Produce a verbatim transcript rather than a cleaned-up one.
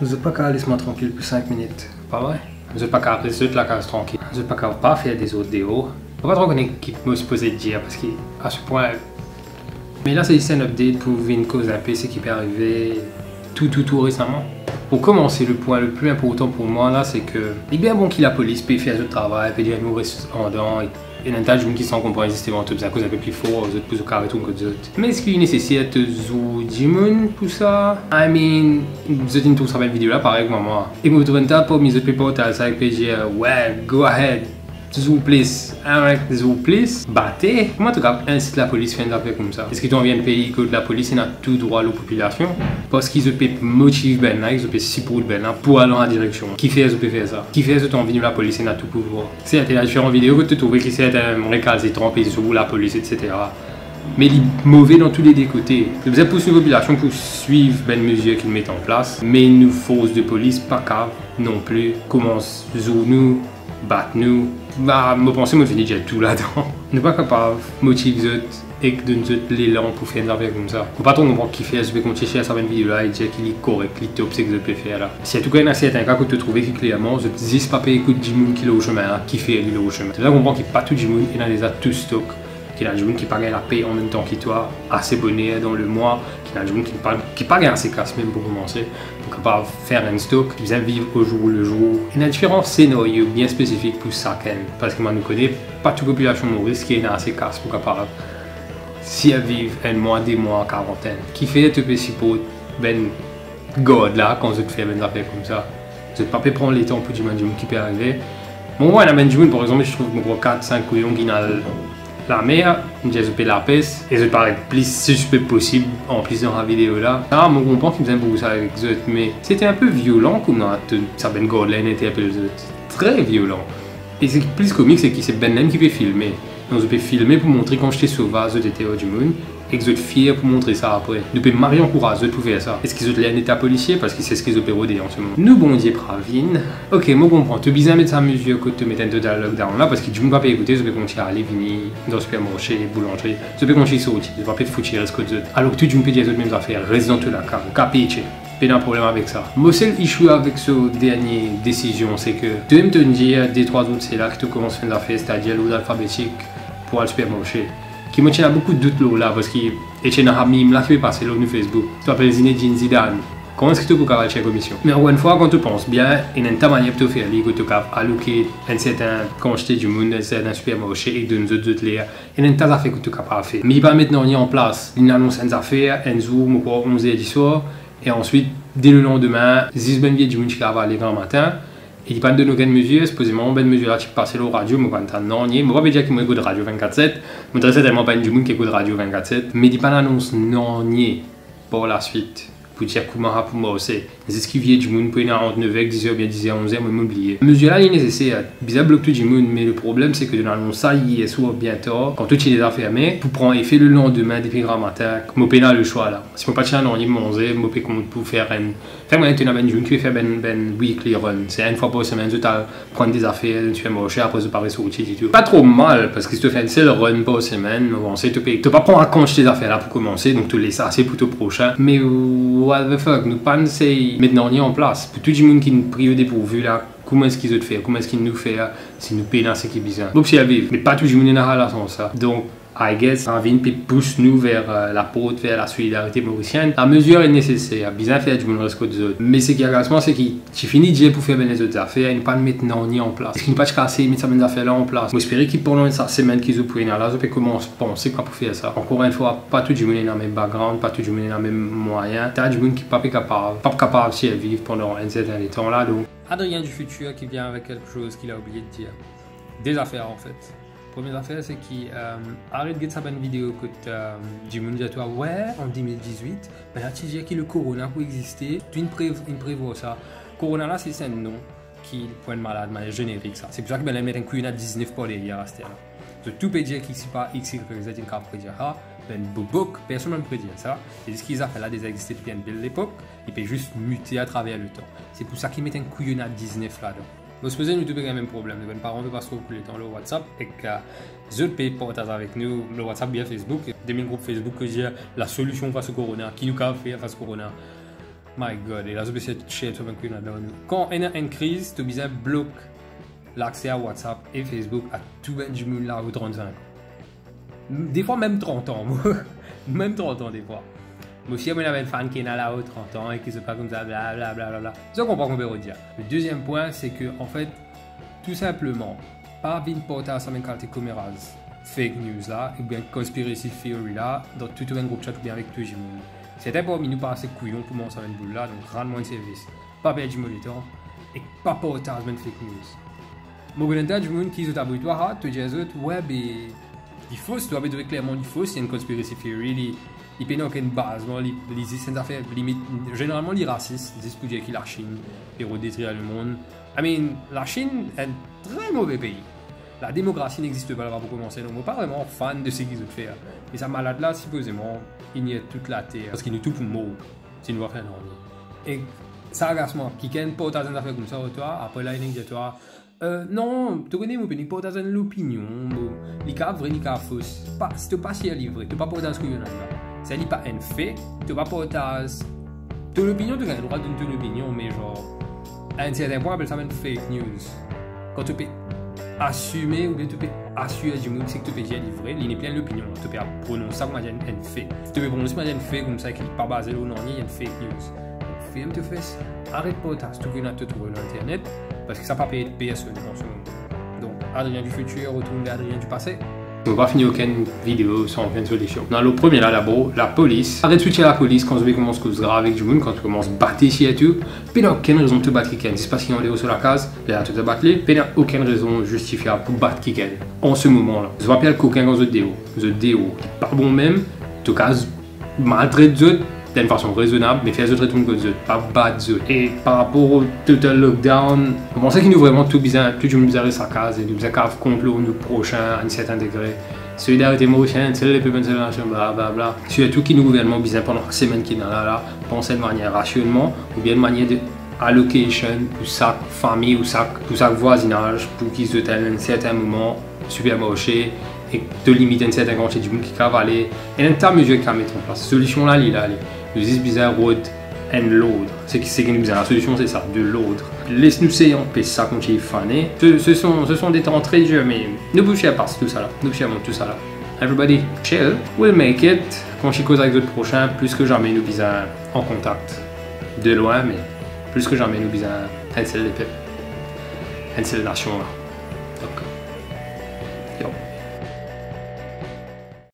Zot pa kav les mwa trankil pou sink minit, pa vre? Zot pa kav res zot lakaz trankil? Zot pa kav pa fer dezord deor? Mo pa tro kone ki mo sipoze dir, parski a se pwin, me la se zis enn update pou vinn koz inpe seki pe arive tou, tou, tou resaman. Pou komanse, le pwin le pli inportan pou mwa la, se ke li bien bon ki lapolis pe fer zot travay, pe dir nou res andan, e ena enn ta dimoun ki san konpran zisteman, to bizin koz inpe pli for, zot pou zot kav retourn kot zot. Me eski li neseser to zour dimoun pou sa? I mean, zot inn trouv sa bann video la parey kouma mwa. E mo trouv enn ta parmi zot pe partaz sa ek pe dir, "Well, go ahead, zour plis, alright, zour plis, bate." Kouma to kav insit lapolis fer enn zafer koumsa? Eski to anvi enn pei kot lapolis ena tou drwa lor popilasion? Parski zot pe motiv bann la, zot pe siport bann la pou al dan sa direksion. Kifer zot pe fer sa? Kifer zot anvi nou lapolis ena tou pouvwar? Serten, ena diferan video kot to trouve ki serten rekalsitran pe zour lapolis, et cetera. Me li move dan tou le de kote. Nou bizin pous nou popilasion pou swiv bann mezir ki nou met an plas, me nou fors de polis pa kav non pli koumans zour nou, bat nou. Ba, mo panse mo fini dir tou ladan. Nou pa kapav motiv zot ek donn zot lelan pou fer enn zafer koumsa. Mo pa tro konpran kifer zot pe kontign share sa bann video la e dir ki li korek, li top seki zot pe fer la. Sirtou kan ena serten ka kot to trouve ki klerman zot zis pa pe ekout dimoun ki lor semin la, ki fer li lor semin. To bizin konpran ki pa tou dimoun ena deza tou stok, ki ena dimoun ki pa gagn lape anmemtan ki twa ase boner dan lemwa, ki ena dimoun ki pa, ki pa gagn ase kas mem pou koumanse, pou kapav fer enn stok, ki bizin viv o zour le zour. Ena diferan senario bien spesifik pou sakenn, parski mwa nou kone pa tou popilasion Moris ki ena ase kas pou kapav sirviv enn mwa, de mwa karantenn. Kifer to pe siport bann gard la kan zot fer bann zafer koumsa? Zot pa pe pran letan pou dir bann dimoun ki pe arive. Mo, mwa, ena bann dimoun, par exanp, zot trouv mo krwar kat, sink kouyon ki ena lamer, dir zot pe lapes, e zot paret pli sispek posib, anplis dan sa video la. Sa, mo konpran ki bizin bouz avek zot, me sete enn pe violan kouma to, sa bann gard la inn interpel zot. Tre violan. E seki pli komik, seki se bann la mem ki pe filme. Donk, zot pe filme pou montre kantite sovaz zot ete ar dimoun, ek zot fier pou montre sa apre. Nou pe mari ankouraz zot pou fer sa. Eski zot ler nou eta polisie? Parski se seki zot pe rode an se moman. Nou Bondie Pravin. Ok, mo konpran, to bizin met sa mezir kot to met enn total lockdown la, parski dimoun pa pe ekoute, zot pe kontign ale vini dan sipermarse, boulanzri, zot pe kontign sorti, zot pa pe fouti res kot zot. Alor tou dimoun pe dir zot mem zafer, res dan to lakaz, ou kapav pete. Pena problem avek sa. Mo sel issue avek so dernie desizion, seki to mem to'nn dir de trwa zour de sela ki to koumans fer enn zafer, setadir lord alfabetik pou al sipermarse. Ki mo ti ena boukou dout lor la, parski e ti ena sa meme la ki pe pase lor nou Facebook. To apel Zinedine Zidane. Kouma eski to pou kapav tir komision? Me ankor enn fwa, kan to pans bien, ena enn ta manier pou to fer li, kot to kapav aloke enn serten kantite dimoun dan enn serten sipermarse e donn zot zot ler. Ena enn ta zafer kot to kapav fer. Me li pa met nanye an plas. Linn anons enn zafer enn zour, mo krwar onz er diswar, e answit, de le landime, zis bann vie dimoun ti kapav ale gramatin, e li pa'nn donn okenn mezir. Sipozeman bann mezir la ti pase lor radio, mo pa'nn tann nanye. Mo pa pe dir ki mo ekout Radio vennkat set, mo tre sertennman pa enn dimoun ki ekout Radio vennkat set, me li pa'nn anons nanye par laswit pou dir kouma sa pou marse. Ziska ki vie dimoun pou ena ant nev er ek diz er, oubien diz er onz er, mo mem bliye. Mezir la li neseser, bizin blok tou dimoun, me le problem seki donn anons sa yer swar bien tar, kan tou ti deza ferme, pou pran efe le landime depi gramatin, mo pena leswa la. Si mo pa ti ena nanye manze, mo pe kont pou fer enn, fer mwayin to ena bann dimoun ki pe fer bann, bann weekly run. Se enn fwa par semenn zot al pran de zafer dan sipermarse, apre zot pa resorti ditou. Pa tro mal, parski si to fer enn sel run par semenn, mo panse to pe, to pa pran sa kantite zafer la pou koumanse, donk to les ase pou to prosin. Me what the fuck, nou pa'nn sey met nanye an plas. Pou tou dimoun ki pri o depourvi la, kouma eski zot fer, kouma eski nou fer si nou pena seki bizin? Bon, pou sirviv, me pa tou dimoun ena sa lasans la. Donk, I guess, sa vinn pe pous nou ver, eh, laport, ver lasolidarite morisienn. Lamezir li neseser, bizin fer dimoun res kot zot. Me seki agas mwa, seki ti fini dir pou fer bann lezot zafer, nou pa'nn met nanye an plas. Eski nou pa ti kapav sey met sa bann zafer la an plas? Mo espere ki pandan sa semenn ki zot pou ena la, zot pe koumans panse kouma pou fer sa. Ankor enn fwa, pa tou dimoun ena mem background, pa tou dimoun ena mem mwayin. Ta dimoun ki pa pe kapav, pa kapav sirviv pandan enn serten letan la, donk. Adrien du futur qui vient avec quelque chose qu'il a oublié de dire. De zafer, an fet. Premie zafer, seki, eh, aret get sa bann video kot, eh, dimoun dir twa, "Wi, an de mil diz-wit, bann la ti dir ki le korona pou existe, to inn pre-, inn prevwar sa." Korona la, se, se enn non ki pou enn malad, manier zenerik sa. Se pou sa ki bann la met enn kouyonad diznef par deryer aster la. Zot tou pe dir ki si pa X, Y, Z inn kapav predir sa, bann bobok, personn pa'nn predir sa. Se zis ki zafer la deza existe depi enn bel lepok, li pe zis mite atraver letan. Se pou sa ki met enn kouyonad diznef ladan. Mo sipoze nou tou pe gagn mem problem. Bann paran pe pas tro boukou letan lor WhatsApp ek, eh, zot pe partaz avek nou lor WhatsApp oubien Facebook, de mil group Facebook ki dir la solution face au corona, ki nou kapav fer fas korona. My God, e la zot bizin share tou bann kouyon ladan nou. Kan ena enn kriz, to bizin blok lakse a WhatsApp e Facebook a tou bann dimoun lao trant-sink an. Defwa mem trant an, mo. Mem trant an defwa. Mo sir mo ena bann fan ki ena lao trant an e ki zot pa koumsa, bla, bla, bla, bla, bla. Zot konpran ki mo pe dir. Le deziem pwin, se ke, anfet, tou sinpleman, pa vinn partaz sa bann kalite komeraz, fake news la, oubien conspiracy theory la, dan tou, tou bann group chat oubien avek tou dimoun. Sertin parmi nou pa ase kouyon pou manz sa bann boul la, donk rann mwa enn servis. Pa perdi mo letan e pa partaz bann fake news. Mo konn enn ta dimoun ki zot avoy twa, ha, to dir zot, we, be, li fos, to avoy twa klerman li fos, li enn conspiracy theory, li, li pena okenn bazman, li, li zis enn zafer limit, zeneralman li rasis, zis pou dir ki Lachinn pe rod detrir lemond. I mean, Lachinn enn tre move pei. La demokrasi n'existe pas laba pou komanse, donk mo pa vreman fan de seki zot fer. E sa malad la, sipozeman, inn tou later, parski nou tou pou mor si nou pa fer nanye. E sa agas mwa, kikenn partaz enn zafer koumsa ar twa, apre la, li vinn dir twa, "Euh, non, to kone, mo pena partaz enn lopinion, mo, li kav vre, li kav fos." Pa, si to pa sir li vre, to pa partaz kouyon la. Si li pa enn fe, to pa partaz. To lopinion, to gagn drwa donn to lopinion, me, zanr, a enn sertin pwin, apel sa bann fake news. Kan to pe asime oubien to pe asir dimoun seki to pe dir li vre, li nepli enn lopinion, to pe prononse sa kouma enn, enn fe. To pe prononse kouma enn fe koumsa ki pa baze lor nanye, enn fake news. Ferm to fes, aret partaz tou kouyon to trouv lor internet, parski sa pa pe ed personn an se moman. Donk, Adrien du futur retourn ver Adrien du passé. Mo pa fini okenn video san okenn solision. Non, le premie la, dabor, lapolis. Aret soutenir lapolis kan zot pe koumans koz grav avek dimoun, kan zot koumans bat sirtou. Pena okenn rezon pou to bat kikenn, zis parski li andeor so lakaz, lerla to, to bat li, pena okenn rezon zistifiab pou bat kikenn an se moman la. Zot pa pe al kokin kan zot deor. Zot deor, li pa bon mem, to kav maltret zot dan enn fason rezonab, me fer zot retourn kot zot, pa bat zot. E par rapor o total lockdown, mo panse ki nou vreman tou bizin, tou dimoun bizin res lakaz e nou bizin kav konplo nou prosin a enn sertin degre. Solidarite morisien, sel lepep, enn sel nasion, bla, bla, bla. Sirtou ki nou gouvernman bizin pandan semenn ki ena la, la, pans enn manier rasionman oubien enn manier de allocation pou sak fami ou sak, pou sak vwazinaz, pou ki zot al enn sertin moman sipermarse e to limit enn sertin kantite dimoun ki kav ale. Ena enn ta mezir ki kav met an plas. Solision la, li la, li. Nou zis bizin rod enn lord. Seki, seki nou bizin, la solision se sa, de lord. Les nou sey anpes sa kontign fane. Ce, ce sont, ce sont des temps très durs, me nou pou fer pas tousala. Nou pou fer mont tousala. Everybody chill, we'll make it. Kan ti koz avek zot prosin, plis ki zame nou bizin an kontak. De lwin, me plis ki zame nou bizin enn sel lepep, enn sel nasion la.